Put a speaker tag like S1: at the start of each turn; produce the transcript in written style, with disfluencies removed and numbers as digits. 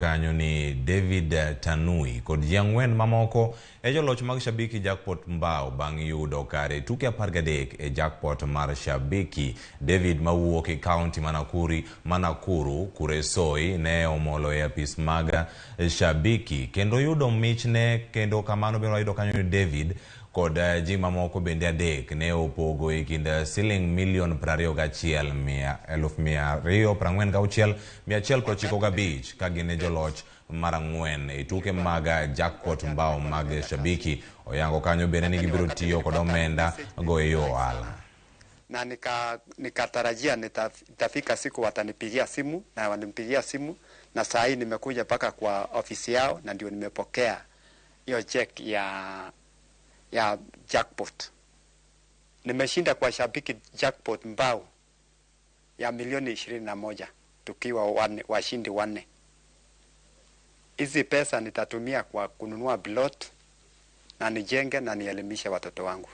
S1: Kanyo ni David Tanui kod ji 4 mamoko e joloch mag Shabiki Jackpot Mbao bang' yudo kare tuke 13 e jackpot mar Shabiki. David mawuok e kaunti ma Nakuru, Kuresoi ne omolo e apis mag Shabiki kendo yudo michne, kendo kamano bende wayudo kanyo ni David kod ji mamoko bende 3 ne opogo e kind siling milion 21 246 195 ka gin e joloch mar 4 e tuke mag jackpot mbao mag Shabiki. Oyango kanyo bende ni gibiro tiyo kod omenda go e yo ohala.
S2: Na nikatarajia nitafika siku watanipigia simu, na walinipigia simu, na saa hii nimekuja mpaka kwa ofisi yao na ndio nimepokea hiyo check ya jackpot. Nimeshinda kwa Shabiki Jackpot mbao ya milioni 21 tukiwa washindi 4. Hizi pesa nitatumia kwa kununua plot na nijenge na nielimishe watoto wangu.